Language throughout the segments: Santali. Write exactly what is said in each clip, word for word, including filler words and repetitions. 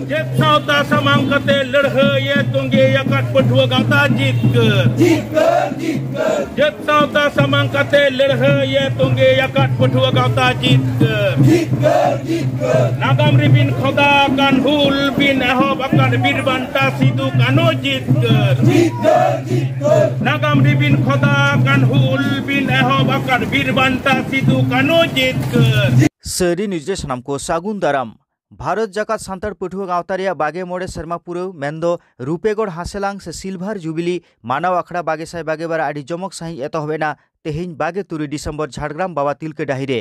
ᱡᱟᱹᱛ ᱥᱟᱶᱛᱟ ᱥᱟᱢᱟᱝ ᱠᱟᱛᱮ ᱞᱟᱹᱲᱦᱟᱹᱭᱮ ᱛᱚᱸᱜᱮ ᱟᱠᱟᱫ ᱯᱟᱹᱴᱷᱩᱣᱟᱹ ᱜᱟᱶᱛᱟ ᱡᱤᱛᱠᱟᱹᱨ᱾ ᱡᱤᱛᱠᱟᱹᱨ, ᱡᱤᱛᱠᱟᱹᱨ᱾ ᱡᱟᱹᱛ ᱥᱟᱶᱛᱟ ᱥᱟᱢᱟᱝ ᱠᱟᱛᱮ ᱞᱟᱹᱲᱦᱟᱹᱭᱮ ᱛᱚᱸᱜᱮ ᱟᱠᱟᱫ ᱯᱟᱹᱴᱷᱩᱣᱟᱹ ᱜᱟᱶᱛᱟ ᱡᱤᱛᱠᱟᱹᱨ᱾ ᱡᱤᱛᱠᱟᱹᱨ, ᱡᱤᱛᱠᱟᱹᱨ᱾ ᱱᱟᱜᱟᱢ ᱨᱮᱵᱤᱱ ᱠᱷᱚᱫᱟ ᱟᱠᱟᱱ ᱦᱩᱞ ᱵᱤᱱ ᱮᱦᱚᱵ ᱟᱠᱟᱫ ᱵᱤᱨ ᱵᱟᱱᱴᱟ ᱥᱤᱫᱩ ᱠᱟᱹᱱᱦᱩ ᱡᱤᱛᱠᱟᱹᱨ᱾ ᱡᱤᱛᱠᱟᱹᱨ, ᱡᱤᱛᱠᱟᱹᱨ᱾ ᱱᱟᱜᱟᱢ ᱨᱮᱵᱤᱱ ᱠᱷᱚᱫᱟ ᱟᱠᱟᱱ ᱦᱩᱞ ᱵᱤᱱ ᱮᱦᱚᱵ ᱟᱠᱟᱫ ᱵᱤᱨ ᱵᱟᱱᱴᱟ ᱥᱤᱫᱩ ᱠᱟᱹᱱᱦᱩ ᱡᱤᱛᱠᱟᱹᱨ᱾ ᱥᱟᱹᱨᱤ ᱱᱤᱭᱩᱡᱽ ᱨᱮ ᱥᱟᱱᱟᱢ ᱠᱚ ᱥᱟᱹᱜᱩᱱ ᱫᱟᱨᱟᱢ᱾ ᱵᱷᱟᱨᱚᱛ ᱡᱟᱠᱟᱛ ᱥᱟᱱᱛᱟᱲ ᱯᱟᱹᱴᱷᱩᱣᱟᱹ ᱜᱟᱶᱛᱟ ᱨᱮᱭᱟᱜ ᱵᱟᱜᱮ ᱢᱚᱬᱮ ᱥᱮᱨᱢᱟ ᱯᱩᱨᱟᱹᱣ, ᱢᱮᱱᱫᱚ ᱨᱩᱯᱮᱜᱚᱲ ᱦᱟᱸᱥᱮᱞᱟᱝ ᱥᱮ ᱥᱤᱞᱵᱷᱟᱨ ᱡᱩᱵᱤᱞᱤ ᱢᱟᱱᱟᱣ ᱟᱠᱷᱲᱟ ᱵᱟᱜᱮ ᱥᱟᱭ ᱵᱟᱜᱮ ᱵᱟᱨ ᱟᱹᱰᱤ ᱡᱚᱢᱚᱠ ᱥᱟᱺᱦᱤᱡ ᱮᱛᱚᱦᱚᱵ ᱮᱱᱟ ᱛᱮᱦᱮᱧ ᱵᱟᱜᱮ ᱛᱩᱨᱩᱭ ᱰᱤᱥᱮᱢᱵᱚᱨ ᱡᱷᱟᱲᱜᱨᱟᱢ ᱵᱟᱵᱟ ᱛᱤᱞᱠᱟᱹ ᱰᱟᱹᱦᱤ ᱨᱮ᱾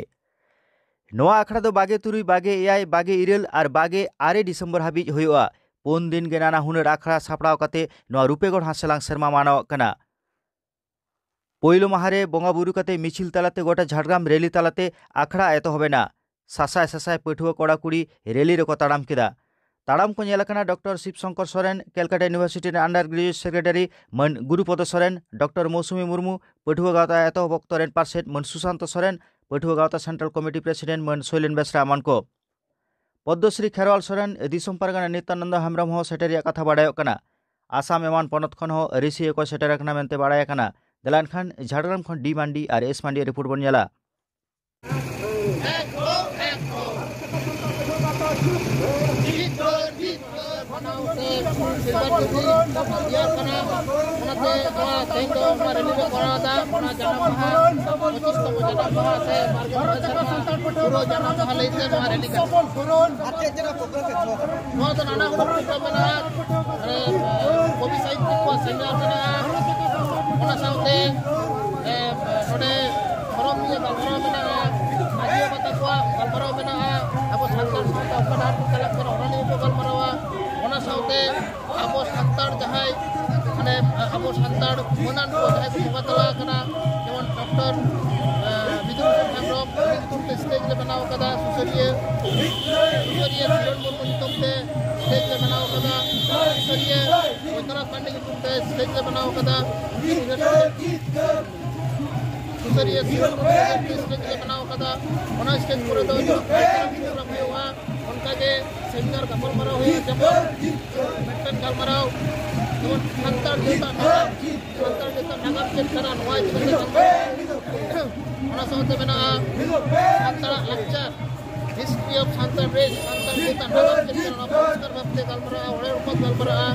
ᱱᱚᱣᱟ ᱟᱠᱷᱲᱟ ᱫᱚ ᱵᱟᱜᱮ ᱛᱩᱨᱩᱭ, ᱵᱟᱜᱮ ᱮᱭᱟᱭ, ᱵᱟᱜᱮ ᱤᱨᱟᱹᱞ ᱟᱨ ᱵᱟᱜᱮ ᱟᱨᱮ ᱰᱤᱥᱮᱢᱵᱚᱨ ᱦᱟᱹᱵᱤᱡ ᱦᱩᱭᱩᱜᱼᱟ᱾ ᱯᱩᱱ ᱫᱤᱱ ᱜᱮ ᱱᱟᱱᱟ ᱦᱩᱱᱟᱹᱨ ᱟᱠᱷᱲᱟ ᱥᱟᱯᱲᱟᱣ ᱠᱟᱛᱮ ᱱᱚᱣᱟ ᱨᱩᱯᱮᱜᱚᱲ ᱦᱟᱸᱥᱮᱞᱟᱝ ᱥᱮᱨᱢᱟ ᱢᱟᱱᱟᱣᱚᱜ ᱠᱟᱱᱟ᱾ ᱯᱳᱭᱞᱳ ᱢᱟᱦᱟ ᱨᱮ ᱵᱚᱸᱜᱟ ᱵᱩᱨᱩ ᱠᱟᱛᱮ ᱢᱤᱪᱷᱤᱞ ᱛᱟᱞᱟᱛᱮ ᱜᱚᱴᱟ ᱡᱷᱟᱲᱜᱨᱟᱢ ᱨᱮᱞᱤ ᱛᱟᱞᱟᱛᱮ ᱟᱠᱷᱲᱟ ᱮᱛᱚᱦᱚᱵ ᱮᱱᱟ᱾ ᱥᱟᱥᱟᱭ ᱥᱟᱥᱟᱭ ᱯᱟᱹᱴᱷᱩᱣᱟᱹ ᱠᱚᱲᱟ ᱠᱩᱲᱤ ᱨᱮᱞᱤ ᱨᱮᱠᱚ ᱛᱟᱲᱟᱢ ᱠᱮᱫᱟ᱾ ᱛᱟᱲᱟᱢ ᱠᱚ ᱧᱮᱞ ᱟᱠᱟᱱᱟ ᱰᱚᱠᱴᱚᱨ ᱥᱤᱵ ᱥᱚᱝᱠᱚᱨ ᱥᱚᱨᱮᱱ, ᱠᱮᱞᱠᱟᱴᱟ ᱤᱭᱩᱱᱤᱵᱷᱟᱨᱥᱤᱴᱤ ᱨᱮᱱ ᱟᱱᱰᱟᱨ ᱜᱨᱮᱡᱩᱭᱮᱴ ᱥᱮᱠᱨᱮᱴᱟᱨᱤ ᱢᱟᱹᱱ ᱜᱩᱨᱩᱯᱚᱫᱚ ᱥᱚᱨᱮᱱ, ᱰᱚᱠᱴᱚᱨ ᱢᱳᱣᱥᱩᱢᱤ ᱢᱩᱨᱢᱩ, ᱯᱟᱹᱴᱷᱩᱣᱟᱹ ᱜᱟᱶᱛᱟ ᱮᱛᱚᱦᱚᱵ ᱚᱠᱛᱚ ᱨᱮᱱ ᱯᱟᱨᱥᱮᱛ ᱢᱟᱹᱱ ᱥᱩᱥᱟᱱᱛᱚ ᱥᱚᱨᱮᱱ, ᱯᱟᱹᱴᱷᱩᱣᱟᱹ ᱜᱟᱶᱛᱟ ᱥᱮᱱᱴᱨᱟᱞ ᱠᱚᱢᱤᱴᱤ ᱯᱨᱮᱥᱤᱰᱮᱱᱴ ᱢᱟᱹᱱ ᱥᱳᱭᱞᱮᱱ ᱵᱮᱥᱨᱟ ᱮᱢᱟᱱ ᱠᱚ᱾ ᱯᱚᱫᱽᱫᱚᱥᱨᱤ ᱠᱷᱮᱨᱣᱟᱞ ᱥᱚᱨᱮᱱ, ᱫᱤᱥᱚᱢ ᱯᱟᱨᱜᱟᱱᱟ ᱱᱤᱛᱭᱟᱱᱚᱱᱫᱚ ᱦᱮᱢᱵᱨᱚᱢ ᱦᱚᱸ ᱥᱮᱴᱮᱨ ᱨᱮᱭᱟᱜ ᱠᱟᱛᱷᱟ ᱵᱟᱰᱟᱭᱚᱜ ᱠᱟᱱᱟ᱾ ᱟᱥᱟᱢ ᱮᱢᱟᱱ ᱯᱚᱱᱚᱛ ᱠᱷᱚᱱ ᱦᱚᱸ ᱟᱹᱨᱤᱥᱤᱭᱟᱹ ᱠᱚ ᱥᱮᱴᱮᱨ ᱟᱠᱟᱱᱟ ᱢᱮᱱᱛᱮ ᱵᱟᱰᱟᱭ ᱟᱠᱟᱱᱟ᱾ ᱫᱮᱞᱟ ᱮᱱᱠᱷᱟᱱ ᱡᱷᱟᱲᱜᱨᱟᱢ ᱠᱷᱚᱱ ᱰᱤ ᱢᱟᱱᱰᱤ ᱟᱨ ᱮᱥ ᱢᱟᱱᱰᱤ ᱨᱤᱯᱳᱨᱴ ᱵᱚᱱ ᱧᱮᱞᱟ᱾ ᱢᱟᱱᱟᱣ ᱥᱮ ᱥᱤᱞᱵᱷᱟᱨ ᱡᱩᱵᱤᱞᱤ ᱤᱭᱟᱨ ᱠᱟᱱᱟ, ᱚᱱᱟᱛᱮ ᱱᱚᱣᱟ ᱛᱮᱦᱮᱧ ᱫᱚ ᱱᱚᱣᱟ ᱨᱮᱞᱤ ᱞᱮ ᱠᱚᱨᱟᱣ ᱮᱫᱟ᱾ ᱚᱱᱟ ᱡᱟᱱᱟᱢ ᱢᱟᱦᱟ, ᱯᱚᱸᱪᱤᱥ ᱛᱚᱢᱚ ᱡᱟᱱᱟᱢ ᱢᱟᱦᱟ ᱥᱮ ᱵᱟᱨᱜᱮᱞ ᱢᱚᱬᱮ ᱥᱮᱨᱢᱟ ᱯᱩᱨᱟᱹ ᱡᱟᱱᱟᱢ ᱢᱟᱦᱟ ᱞᱟᱹᱭᱛᱮ ᱱᱚᱣᱟ ᱨᱮᱞᱤ ᱠᱟᱱᱟ᱾ ᱱᱚᱣᱟ ᱫᱚ ᱱᱟᱱᱟ ᱦᱩᱱᱟᱹᱨ program ᱢᱮᱱᱟᱜᱼᱟ, ᱢᱟᱱᱮ, ᱠᱚᱵᱤ ᱥᱟᱦᱤᱛᱭᱚ ᱠᱚᱣᱟᱜ seminar ᱢᱮᱱᱟᱜᱼᱟ, ᱚᱱᱟ ᱥᱟᱶᱛᱮ, ᱮ, ᱱᱚᱰᱮ ᱫᱷᱚᱨᱚᱢ ᱱᱤᱭᱮ ᱜᱟᱞᱢᱟᱨᱟᱣ ᱢᱮᱱᱟᱜᱼᱟ, ᱢᱟᱹᱡᱷᱤ ᱵᱟᱵᱟ ᱛᱟᱠᱚᱣᱟᱜ ᱜᱟᱞᱢᱟᱨᱟᱣ ᱢᱮᱱᱟᱜᱼᱟ, ᱟᱵᱚ ᱥᱟᱱᱛᱟᱲ ᱥᱟᱶᱛᱟ ᱚᱠᱟ ᱰᱟᱦᱟᱨ ᱛᱮ ᱪᱟᱞᱟᱜ ᱠᱟᱱᱟ ᱚᱱᱟ ᱱᱤᱭᱮ ᱠᱚ ᱜᱟᱞᱢᱟᱨᱟᱣᱟ᱾ ᱚᱱᱟ ᱥᱟᱶᱛᱮ ᱟᱵᱚ ᱥᱟᱱᱛᱟᱲ ᱡᱟᱦᱟᱸᱭ, ᱢᱟᱱᱮ, ᱟᱵᱚ ᱥᱟᱱᱛᱟᱲ ᱢᱟᱹᱱᱟᱱ ᱠᱚ ᱡᱟᱦᱟᱸᱭ ᱠᱚ ᱵᱚᱸᱜᱟ ᱛᱟᱞᱟ ᱟᱠᱟᱱᱟ, ᱡᱮᱢᱚᱱ ᱰᱚᱠᱴᱚᱨ, ᱮ, ᱵᱤᱫᱩ ᱢᱳᱦᱚᱱ ᱦᱮᱢᱵᱨᱚᱢ ᱩᱱᱤ ᱧᱩᱛᱩᱢ ᱛᱮ stage ᱞᱮ ᱵᱮᱱᱟᱣ ᱟᱠᱟᱫᱟ, ᱥᱩᱥᱟᱹᱨᱤᱭᱟᱹ, ᱥᱩᱥᱟᱹᱨᱤᱭᱟᱹ ᱠᱤᱨᱚᱱ ᱢᱩᱨᱢᱩ ᱧᱩᱛᱩᱢ ᱛᱮ stage ᱞᱮ ᱵᱮᱱᱟᱣ ᱟᱠᱟᱫᱟ, ᱥᱩᱥᱟᱹᱨᱤᱭᱟᱹ ᱵᱳᱭᱫᱚᱱᱟᱛᱷ ᱯᱟᱱᱰᱮ ᱧᱩᱛᱩᱢ ᱛᱮ stage ᱞᱮ ᱵᱮᱱᱟᱣ ᱟᱠᱟᱫᱟ, ᱥᱩᱥᱟᱹᱨᱤᱭᱟᱹ ᱥᱤᱨᱚᱱ ᱢᱩᱨᱢᱩ ᱧᱩᱛᱩᱢ ᱛᱮ stage ᱞᱮ ᱵᱮᱱᱟᱣ ᱟᱠᱟᱫᱟ᱾ ᱚᱱᱟ stage ᱠᱚᱨᱮ ᱫᱚ ᱡᱚᱛᱚ program ᱦᱩᱭᱩᱜᱼᱟ᱾ ᱚᱱᱠᱟᱜᱮ ᱥᱮᱢᱤᱱᱟᱨ ᱜᱟᱯᱟᱞᱢᱟᱨᱟᱣ ᱦᱩᱭᱩᱜᱼᱟ, ᱡᱮᱢᱚᱱ ᱢᱤᱫᱴᱮᱱ ᱜᱟᱞᱢᱟᱨᱟᱣ, ᱡᱮᱢᱚᱱ ᱥᱟᱱᱛᱟᱲ ᱡᱟᱹᱛᱟᱜ ᱱᱟᱜᱟᱢ, ᱥᱟᱱᱛᱟᱲ ᱡᱟᱹᱛᱟᱜ ᱱᱟᱜᱟᱢ ᱪᱮᱫ ᱠᱟᱱᱟ, ᱱᱚᱣᱟ ᱤᱫᱤ ᱠᱟᱛᱮ ᱜᱟᱞᱢᱟᱨᱟᱣ᱾ ᱚᱱᱟ ᱥᱟᱶᱛᱮ ᱢᱮᱱᱟᱜᱼᱟ ᱥᱟᱱᱛᱟᱲᱟᱜ ᱞᱟᱠᱪᱟᱨ, history of Santal race, Santal ᱡᱟᱹᱛᱟᱜ ᱱᱟᱜᱟᱢ ᱪᱮᱫ ᱠᱟᱱᱟ, ᱚᱱᱟ ᱯᱚᱨᱤᱥᱠᱟᱨ ᱵᱷᱟᱵᱛᱮ ᱜᱟᱞᱢᱟᱨᱟᱜᱼᱟ, ᱚᱸᱰᱮ ᱨᱚᱯᱚᱲ ᱜᱟᱞᱢᱟᱨᱟᱜᱼᱟ᱾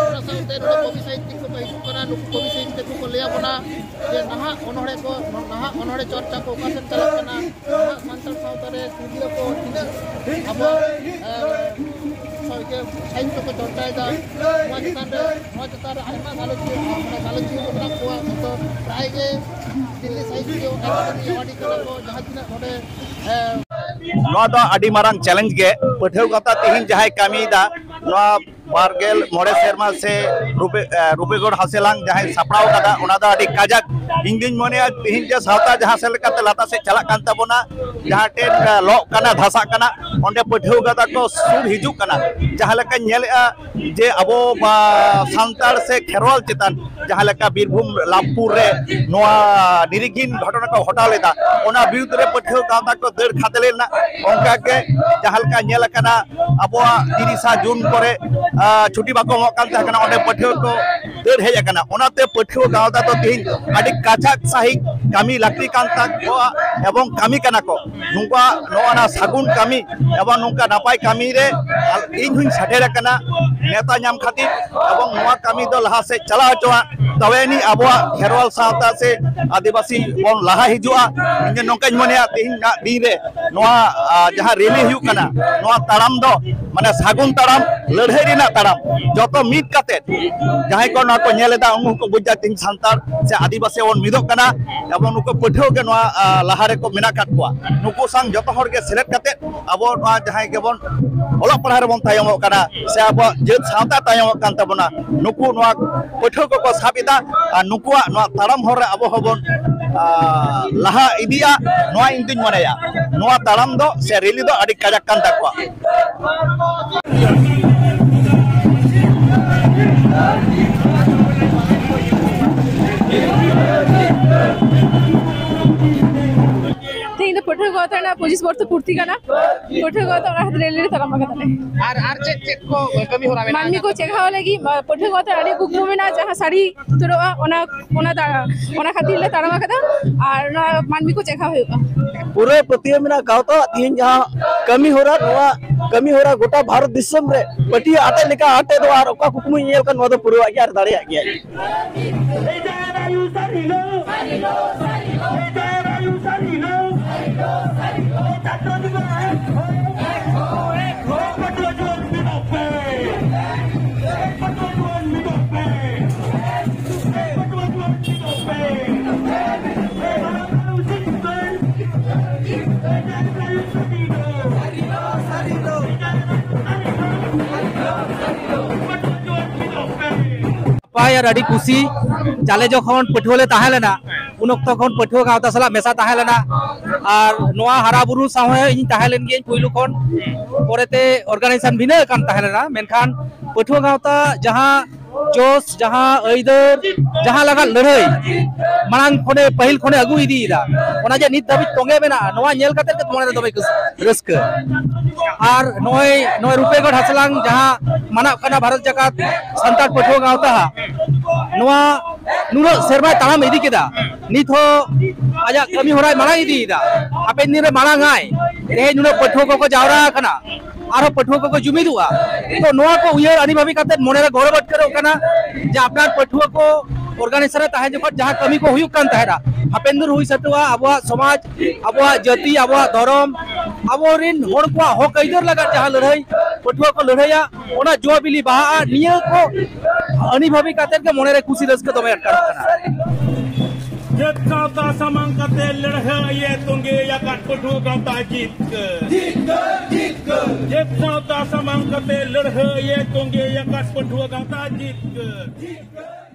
ᱚᱱᱟ ᱥᱟᱶᱛᱮ ᱱᱚᱰᱮ ᱠᱚᱵᱤ ᱥᱟᱦᱤᱛᱭᱤᱠ ᱠᱚᱠᱚ ᱦᱤᱡᱩᱜ ᱠᱟᱱᱟ, ᱱᱩᱠᱩ ᱠᱚᱵᱤ ᱥᱟᱦᱤᱛᱭᱤᱠ ᱠᱚᱠᱚ ᱞᱟᱹᱭ ᱟᱵᱚᱱᱟ ᱡᱮ ᱱᱟᱦᱟᱜ ᱚᱱᱚᱬᱦᱮ ᱠᱚ, ᱱᱟᱦᱟᱜ ᱚᱱᱚᱬᱦᱮ ᱪᱚᱨᱪᱟ ᱠᱚ ᱚᱠᱟ ᱥᱮᱫ ᱪᱟᱞᱟᱜ ᱠᱟᱱᱟ, ᱱᱟᱦᱟᱜ ᱥᱟᱱᱛᱟᱲ ᱥᱟᱶᱛᱟ ᱨᱮ ᱛᱤᱨᱞᱟᱹ ᱠᱚ ᱛᱤᱱᱟᱹᱜ ᱟᱵᱚ, ᱮ, ᱥᱟᱦᱤᱛᱭᱚ ᱠᱚ ᱪᱚᱨᱪᱟᱭᱮᱫᱟ, ᱱᱚᱣᱟ ᱪᱮᱛᱟᱱ ᱨᱮ, ᱱᱚᱣᱟ ᱪᱮᱛᱟᱱ ᱨᱮ ᱟᱭᱢᱟ ᱜᱟᱞᱚᱪᱤᱭᱟᱹ, ᱢᱟᱱᱮ ᱜᱟᱞᱚᱪᱤᱭᱟᱹ ᱠᱚ ᱢᱮᱱᱟᱜ ᱠᱚᱣᱟ, ᱡᱚᱛᱚ ᱯᱨᱟᱭ ᱜᱮ ᱫᱤᱞᱞᱤ ᱥᱟᱦᱤᱛᱭᱚ ᱮᱠᱟᱰᱮᱢᱤ ᱮᱣᱟᱨᱰ ᱠᱟᱱᱟ ᱠᱚ, ᱡᱟᱦᱟᱸ ᱛᱤᱱᱟᱹᱜ ᱱᱚᱰᱮ, ᱮ, ᱱᱚᱣᱟ ᱫᱚ ᱟᱹᱰᱤ ᱢᱟᱨᱟᱝ challenge ᱜᱮ᱾ ᱯᱟᱹᱴᱷᱩᱣᱟᱹ ᱜᱟᱶᱛᱟ ᱛᱮᱦᱮᱧ ᱡᱟᱦᱟᱸᱭ ᱠᱟᱹᱢᱤᱭᱮᱫᱟ, ᱱᱚᱣᱟ ᱵᱟᱨ ᱜᱮᱞ ᱢᱚᱬᱮ ᱥᱮᱨᱢᱟ ᱥᱮ ᱨᱩᱯᱮ-, ᱮ, ᱨᱩᱯᱮᱜᱚᱲ ᱦᱟᱥᱮᱞᱟᱝ ᱡᱟᱦᱟᱸᱭ ᱥᱟᱯᱲᱟᱣ ᱠᱟᱫᱟ, ᱚᱱᱟ ᱫᱚ ᱟᱹᱰᱤ ᱠᱟᱡᱟᱠ᱾ ᱤᱧ ᱫᱩᱧ ᱢᱚᱱᱮᱭᱟ, ᱛᱮᱦᱮᱧ ᱡᱮ ᱥᱟᱶᱛᱟ ᱡᱟᱦᱟᱸ ᱥᱮᱫ ᱞᱮᱠᱟᱛᱮ ᱞᱟᱛᱟᱨ ᱥᱮᱫ ᱪᱟᱞᱟᱜ ᱠᱟᱱ ᱛᱟᱵᱚᱱᱟ, ᱡᱟᱦᱟᱸ ᱴᱷᱮᱱ, ᱮ, ᱞᱚᱜ ᱠᱟᱱᱟ, ᱫᱷᱟᱥᱟᱜ ᱠᱟᱱᱟ, ᱚᱸᱰᱮ ᱯᱟᱹᱴᱷᱩᱣᱟᱹ ᱜᱟᱶᱛᱟ ᱠᱚ ᱥᱩᱨ ᱦᱤᱡᱩᱜ ᱠᱟᱱᱟ᱾ ᱡᱟᱦᱟᱸ ᱞᱮᱠᱟᱧ ᱧᱮᱞᱮᱜᱼᱟ ᱡᱮ ᱟᱵᱚ, ᱵᱟ, ᱥᱟᱱᱛᱟᱲ ᱥᱮ ᱠᱷᱮᱨᱣᱟᱞ ᱪᱮᱛᱟᱱ ᱡᱟᱦᱟᱸ ᱞᱮᱠᱟ ᱵᱤᱨᱵᱷᱩᱢ ᱞᱟᱵᱷᱯᱩᱨ ᱨᱮ ᱱᱚᱣᱟ ᱱᱤᱨᱤᱜᱷᱤᱱ ᱜᱷᱚᱴᱚᱱᱟ ᱠᱚ ᱜᱷᱚᱴᱟᱣ ᱞᱮᱫᱟ, ᱚᱱᱟ ᱵᱤᱨᱩᱫᱽ ᱨᱮ ᱯᱟᱹᱴᱷᱩᱣᱟᱹ ᱜᱟᱶᱛᱟ ᱠᱚ ᱫᱟᱹᱲ ᱠᱷᱟᱫᱮ ᱞᱮᱱᱟ᱾ ᱚᱱᱠᱟ ᱜᱮ ᱡᱟᱦᱟᱸ ᱞᱮᱠᱟ ᱧᱮᱞ ᱟᱠᱟᱱᱟ, ᱟᱵᱚᱣᱟᱜ ᱛᱤᱨᱤᱥᱟ ᱡᱩᱱ ᱠᱚᱨᱮ, ᱟ, ᱪᱷᱩᱴᱤ ᱵᱟᱠᱚ ᱮᱢᱚᱜ ᱠᱟᱱ ᱛᱟᱦᱮᱸ ᱠᱟᱱᱟ, ᱚᱸᱰᱮ ᱯᱟᱹᱴᱷᱩᱣᱟᱹ ᱠᱚ ᱫᱟᱹᱲ ᱦᱮᱡ ᱟᱠᱟᱱᱟ᱾ ᱚᱱᱟᱛᱮ ᱯᱟᱹᱴᱷᱩᱣᱟᱹ ᱜᱟᱶᱛᱟ ᱫᱚ ᱛᱮᱦᱮᱧ ᱟᱹᱰᱤ ᱠᱟᱡᱟᱠ ᱥᱟᱺᱦᱤᱡ ᱠᱟᱹᱢᱤ ᱞᱟᱹᱠᱛᱤ ᱠᱟᱱ ᱛᱟᱠᱚᱣᱟ ᱮᱵᱚᱝ ᱠᱟᱹᱢᱤ ᱠᱟᱱᱟ ᱠᱚ᱾ ᱱᱚᱝᱠᱟ ᱱᱚᱜᱼᱚ ᱱᱟ ᱥᱟᱹᱜᱩᱱ ᱠᱟᱹᱢᱤ ᱮᱵᱚᱝ ᱱᱚᱝᱠᱟ ᱱᱟᱯᱟᱭ ᱠᱟᱹᱢᱤ ᱨᱮ ᱤᱧ ᱦᱚᱸᱧ ᱥᱮᱴᱮᱨ ᱟᱠᱟᱱᱟ ᱱᱮᱣᱛᱟ ᱧᱟᱢ ᱠᱷᱟᱹᱛᱤᱨ, ᱮᱵᱚᱝ ᱱᱚᱣᱟ ᱠᱟᱹᱢᱤ ᱫᱚ ᱞᱟᱦᱟ ᱥᱮᱫ ᱪᱟᱞᱟᱣ ᱦᱚᱪᱚᱣᱟᱜ, ᱛᱚᱵᱮ ᱟᱹᱱᱤᱡ ᱟᱵᱚᱣᱟᱜ ᱠᱷᱮᱨᱣᱟᱞ ᱥᱟᱶᱛᱟ ᱥᱮ ᱟᱹᱫᱤᱵᱟᱹᱥᱤ ᱵᱚᱱ ᱞᱟᱦᱟ ᱦᱤᱡᱩᱜᱼᱟ᱾ ᱤᱧ ᱫᱚ ᱱᱚᱝᱠᱟᱧ ᱢᱚᱱᱮᱭᱟ, ᱛᱮᱦᱮᱧᱟᱜ ᱫᱤᱱ ᱨᱮ ᱱᱚᱣᱟ, ᱟ, ᱡᱟᱦᱟᱸ ᱨᱮᱞᱤ ᱦᱩᱭᱩᱜ ᱠᱟᱱᱟ, ᱱᱚᱣᱟ ᱛᱟᱲᱟᱢ ᱫᱚ ᱢᱟᱱᱮ ᱥᱟᱹᱜᱩᱱ ᱛᱟᱲᱟᱢ, ᱞᱟᱹᱲᱦᱟᱹᱭ ᱨᱮᱱᱟᱜ ᱛᱟᱲᱟᱢ᱾ ᱡᱚᱛᱚ ᱢᱤᱫ ᱠᱟᱛᱮ ᱡᱟᱦᱟᱸᱭ ᱠᱚ ᱱᱚᱣᱟ ᱠᱚ ᱧᱮᱞ ᱮᱫᱟ, ᱩᱱᱠᱩ ᱦᱚᱸᱠᱚ ᱵᱩᱡᱽ ᱮᱫᱟ, ᱛᱮᱦᱮᱧ ᱥᱟᱱᱛᱟᱲ ᱥᱮ ᱟᱹᱫᱤᱵᱟᱹᱥᱤ ᱵᱚᱱ ᱢᱤᱫᱚᱜ ᱠᱟᱱᱟ, ᱮᱵᱚᱝ ᱱᱩᱠᱩ ᱯᱟᱹᱴᱷᱩᱣᱟᱹ ᱜᱮ ᱱᱚᱣᱟ, ᱟ, ᱞᱟᱦᱟ ᱨᱮᱠᱚ ᱢᱮᱱᱟᱜ ᱟᱠᱟᱫ ᱠᱚᱣᱟ᱾ ᱱᱩᱠᱩ ᱥᱟᱝ ᱡᱚᱛᱚ ᱦᱚᱲ ᱜᱮ ᱥᱮᱞᱮᱫ ᱠᱟᱛᱮ ᱟᱵᱚ ᱱᱚᱣᱟ ᱡᱟᱦᱟᱸᱭ ᱜᱮᱵᱚᱱ ᱚᱞᱚᱜ ᱯᱟᱲᱦᱟᱜ ᱨᱮᱵᱚᱱ ᱛᱟᱭᱚᱢᱚᱜ ᱠᱟᱱᱟ ᱥᱮ ᱟᱵᱚᱣᱟᱜ ᱡᱟᱹᱛ ᱥᱟᱶᱛᱟ ᱛᱟᱭᱚᱢᱚᱜ ᱠᱟᱱ ᱛᱟᱵᱚᱱᱟ, ᱱᱩᱠᱩ ᱱᱚᱣᱟ ᱯᱟᱹᱴᱷᱩᱣᱟᱹ ᱠᱚᱠᱚ ᱥᱟᱵ ᱮᱫᱟ᱾ ᱟᱨ ᱱᱩᱠᱩᱣᱟᱜ ᱱᱚᱣᱟ ᱛᱟᱲᱟᱢ ᱦᱚᱨ ᱨᱮ ᱟᱵᱚ ᱦᱚᱸᱵᱚᱱ, ᱟ, ᱞᱟᱦᱟ ᱤᱫᱤᱜᱼᱟ, ᱱᱚᱣᱟ ᱤᱧ ᱫᱩᱧ ᱢᱚᱱᱮᱭᱟ᱾ ᱱᱚᱣᱟ ᱛᱟᱲᱟᱢ ᱫᱚ ᱥᱮ ᱨᱮᱞᱤ ᱫᱚ ᱟᱹᱰᱤ ᱠᱟᱡᱟᱠ ᱠᱟᱱ ᱛᱟᱠᱚᱣᱟ᱾ ᱛᱮᱦᱮᱧ ᱫᱚ ᱯᱟᱹᱴᱷᱩᱣᱟᱹ ᱜᱟᱶᱛᱟ ᱨᱮᱱᱟᱜ ᱯᱚᱸᱪᱤᱥ ᱵᱚᱨᱥᱚ ᱯᱩᱨᱛᱤ ᱠᱟᱱᱟ᱾ ᱯᱟᱹᱴᱷᱩᱣᱟᱹ ᱜᱟᱶᱛᱟ ᱚᱱᱟ ᱠᱷᱟᱹᱛᱤᱨ ᱨᱮᱞᱤ ᱨᱮ ᱛᱟᱲᱟᱢ ᱟᱠᱟᱫᱟᱞᱮ᱾ ᱟᱨ ᱟᱨ ᱪᱮᱫ ᱪᱮᱫ ᱠᱚ ᱠᱟᱹᱢᱤ ᱦᱚᱨᱟ ᱢᱮᱱᱟᱜᱼᱟ? ᱢᱟᱹᱱᱢᱤ ᱠᱚ ᱪᱮᱸᱜᱷᱟᱣ ᱞᱟᱹᱜᱤᱫ ᱯᱟᱹᱴᱷᱩᱣᱟᱹ ᱜᱟᱶᱛᱟ ᱟᱹᱰᱤ ᱠᱩᱠᱢᱩ ᱢᱮᱱᱟᱜᱼᱟ, ᱡᱟᱦᱟᱸ ᱥᱟᱹᱨᱤ ᱩᱛᱟᱹᱨᱚᱜᱼᱟ, ᱚᱱᱟ ᱚᱱᱟ ᱫᱟ- ᱚᱱᱟ ᱠᱷᱟᱹᱛᱤᱨ ᱞᱮ ᱛᱟᱲᱟᱢ ᱟᱠᱟᱫᱟ᱾ ᱟᱨ ᱚᱱᱟ ᱢᱟᱹᱱᱢᱤ ᱠᱚ ᱪᱮᱸᱜᱷᱟᱣ ᱦᱩᱭᱩᱜᱼᱟ᱾ ᱯᱩᱨᱟᱹ ᱯᱟᱹᱛᱭᱟᱹᱣ ᱢᱮᱱᱟᱜ ᱜᱟᱶᱛᱟ ᱛᱤᱦᱤᱧ ᱡᱟᱦᱟᱸ ᱠᱟᱹᱢᱤ ᱦᱚᱨᱟ, ᱱᱚᱣᱟ ᱠᱟᱹᱢᱤ ᱦᱚᱨᱟ ᱜᱚᱴᱟ ᱵᱷᱟᱨᱚᱛ ᱫᱤᱥᱚᱢ ᱨᱮ ᱯᱟᱹᱴᱭᱟᱹ ᱟᱴᱮᱫ ᱞᱮᱠᱟ ᱟᱴᱮᱫᱚᱜᱼᱟ, ᱟᱨ ᱚᱠᱟ ᱠᱩᱠᱢᱩᱭ ᱧᱮᱞ ᱠᱟᱱ, ᱱᱚᱣᱟ ᱫᱚ ᱯᱩᱨᱟᱹᱣᱟᱜ ᱜᱮᱭᱟ ᱟᱨ ᱫᱟᱲᱮᱭᱟᱜ ᱜᱮᱭᱟ᱾ ᱱᱟᱯᱟᱭ ᱟᱨ ᱟᱹᱰᱤ ᱠᱩᱥᱤ᱾ ᱪᱟᱞᱮ ᱡᱚᱠᱷᱚᱱ ᱯᱟᱹᱴᱷᱩᱣᱟᱹ ᱞᱮ ᱛᱟᱦᱮᱸ ᱞᱮᱱᱟ, ᱩᱱ ᱚᱠᱛᱚ ᱠᱷᱚᱱ ᱯᱟᱹᱴᱷᱩᱣᱟᱹ ᱜᱟᱶᱛᱟ ᱥᱟᱞᱟᱜ ᱢᱮᱥᱟ ᱛᱟᱦᱮᱸ ᱞᱮᱱᱟ᱾ ᱟᱨ ᱱᱚᱣᱟ ᱦᱟᱨᱟ ᱵᱩᱨᱩ ᱥᱟᱶ ᱦᱚᱸ ᱤᱧ ᱛᱟᱦᱮᱸ ᱞᱮᱱ ᱜᱤᱭᱟᱹᱧ ᱯᱩᱭᱞᱩ ᱠᱷᱚᱱ, ᱯᱚᱨᱮᱛᱮ ᱚᱨᱜᱟᱱᱟᱭᱡᱮᱥᱚᱱ ᱵᱷᱤᱱᱟᱹ ᱟᱠᱟᱱ ᱛᱟᱦᱮᱸ ᱞᱮᱱᱟ, ᱢᱮᱱᱠᱷᱟᱱ ᱯᱟᱹᱴᱷᱩᱣᱟᱹ ᱜᱟᱶᱛᱟ ᱡᱟᱦᱟᱸ ᱡᱳᱥ, ᱡᱟᱦᱟᱸ ᱟᱹᱭᱫᱟᱹᱨ, ᱡᱟᱦᱟᱸ ᱞᱟᱜᱟᱫ ᱞᱟᱹᱲᱦᱟᱹᱭ ᱢᱟᱲᱟᱝ ᱠᱷᱚᱱᱮ, ᱯᱟᱹᱦᱤᱞ ᱠᱷᱚᱱᱮ ᱟᱹᱜᱩ ᱤᱫᱤᱭᱮᱫᱟ, ᱚᱱᱟ ᱡᱮ ᱱᱤᱛ ᱫᱷᱟᱹᱵᱤᱡ ᱛᱚᱸᱜᱮ ᱢᱮᱱᱟᱜᱼᱟ, ᱱᱚᱣᱟ ᱧᱮᱞ ᱠᱟᱛᱮ ᱜᱮ ᱢᱚᱱᱮ ᱨᱮ ᱫᱚᱢᱮ ᱠᱩᱥ-, ᱨᱟᱹᱥᱠᱟᱹ᱾ ᱟᱨ ᱱᱚᱜᱼᱚᱭ, ᱱᱚᱜᱼᱚᱭ ᱨᱩᱯᱮᱜᱚᱲ ᱦᱟᱥᱞᱟᱝ ᱡᱟᱦᱟᱸ ᱢᱟᱱᱟᱜ ᱠᱟᱱᱟ ᱵᱷᱟᱨᱚᱛ ᱡᱟᱠᱟᱛ ᱥᱟᱱᱛᱟᱲ ᱯᱟᱹᱴᱷᱩᱣᱟᱹ ᱜᱟᱶᱛᱟ, ᱱᱚᱣᱟ ᱱᱩᱱᱟᱹᱜ ᱥᱮᱨᱢᱟᱭ ᱛᱟᱲᱟᱢ ᱤᱫᱤ ᱠᱮᱫᱟ, ᱱᱤᱛ ᱦᱚᱸ ᱟᱡᱟᱜ ᱠᱟᱹᱢᱤ ᱦᱚᱨᱟᱭ ᱢᱟᱲᱟᱝ ᱤᱫᱤᱭᱮᱫᱟ, ᱦᱟᱯᱮᱱ ᱫᱤᱱ ᱨᱮ ᱢᱟᱲᱟᱝ ᱟᱭ᱾ ᱛᱮᱦᱮᱧ ᱱᱩᱱᱟᱹᱜ ᱯᱟᱹᱴᱷᱩᱣᱟᱹ ᱠᱚᱠᱚ ᱡᱟᱣᱨᱟ ᱟᱠᱟᱱᱟ, ᱟᱨᱦᱚᱸ ᱯᱟᱹᱴᱷᱩᱣᱟᱹ ᱠᱚᱠᱚ ᱡᱩᱢᱤᱫᱚᱜᱼᱟ᱾ ᱛᱚ ᱱᱚᱣᱟ ᱠᱚ ᱩᱭᱦᱟᱹᱨ ᱟᱹᱱᱤ ᱵᱷᱟᱵᱤ ᱠᱟᱛᱮ ᱢᱚᱱᱮᱨᱮ ᱜᱚᱨᱚᱵᱽ ᱟᱴᱠᱟᱨᱚᱜ ᱠᱟᱱᱟ ᱡᱮ ᱟᱯᱱᱟᱨ ᱯᱟᱹᱴᱷᱩᱣᱟᱹ ᱠᱚ ᱚᱨᱜᱟᱱᱟᱭᱡᱮᱥᱚᱱ ᱨᱮ ᱛᱟᱦᱮᱸ ᱡᱚᱠᱷᱚᱱ ᱡᱟᱦᱟᱸ ᱠᱟᱹᱢᱤ ᱠᱚ ᱦᱩᱭᱩᱜ ᱠᱟᱱ ᱛᱟᱦᱮᱸᱫᱼᱟ, ᱦᱟᱯᱮᱱ ᱫᱤᱱ ᱦᱩᱭ ᱥᱟᱹᱛᱚᱜᱼᱟ, ᱟᱵᱚᱣᱟᱜ ᱥᱚᱢᱟᱡᱽ, ᱟᱵᱚᱣᱟᱜ ᱡᱟᱹᱛᱤ, ᱟᱵᱚᱣᱟᱜ ᱫᱷᱚᱨᱚᱢ, ᱟᱵᱚᱨᱮᱱ ᱦᱚᱲ ᱠᱚᱣᱟᱜ ᱦᱚᱠ ᱟᱹᱭᱫᱟᱹᱨ ᱞᱟᱹᱜᱤᱫ ᱡᱟᱦᱟᱸ ᱞᱟᱹᱲᱦᱟᱹᱭ ᱯᱟᱹᱴᱷᱩᱣᱟᱹ ᱠᱚ ᱞᱟᱹᱲᱦᱟᱹᱭᱟ, ᱚᱱᱟ ᱡᱚ ᱵᱤᱞᱤ ᱵᱟᱦᱟᱜᱼᱟ᱾ ᱱᱤᱭᱟᱹ ᱠᱚ ᱟᱹᱱᱤ ᱵᱷᱟᱵᱤ ᱠᱟᱛᱮ ᱜᱮ ᱢᱚᱱᱮᱨᱮ ᱠᱩᱥᱤ ᱨᱟᱹᱥᱠᱟᱹ ᱫᱚᱢᱮ ᱟᱴᱠᱟᱨᱚᱜ ᱠᱟᱱᱟ᱾ ᱡᱟᱹᱛ ᱥᱟᱶᱛᱟ ᱥᱟᱢᱟᱝ ᱠᱟᱛᱮ ᱞᱟᱹᱲᱦᱟᱹᱭ ᱮ ᱛᱚᱸᱜᱮ ᱟᱠᱟᱫ ᱯᱟᱹᱴᱷᱩᱣᱟᱹ ᱜᱟᱶᱛᱟ ᱡᱤᱛᱠᱟᱹᱨ᱾ ᱡᱤᱛᱠᱟᱹᱨ, ᱡᱤᱛᱠᱟᱹᱨ᱾ ᱡᱟᱹᱛ ᱥᱟᱶᱛᱟ ᱥᱟᱢᱟᱝ ᱠᱟᱛᱮ ᱞᱟᱹᱲᱦᱟᱹᱭ ᱮ ᱛᱚᱸᱜᱮ ᱟᱠᱟᱫ ᱯᱟᱹᱴᱷᱩᱣᱟᱹ ᱜᱟᱶᱛᱟ ᱡᱤᱛᱠᱟᱹᱨ᱾ ᱡᱤᱛᱠᱟᱹᱨ᱾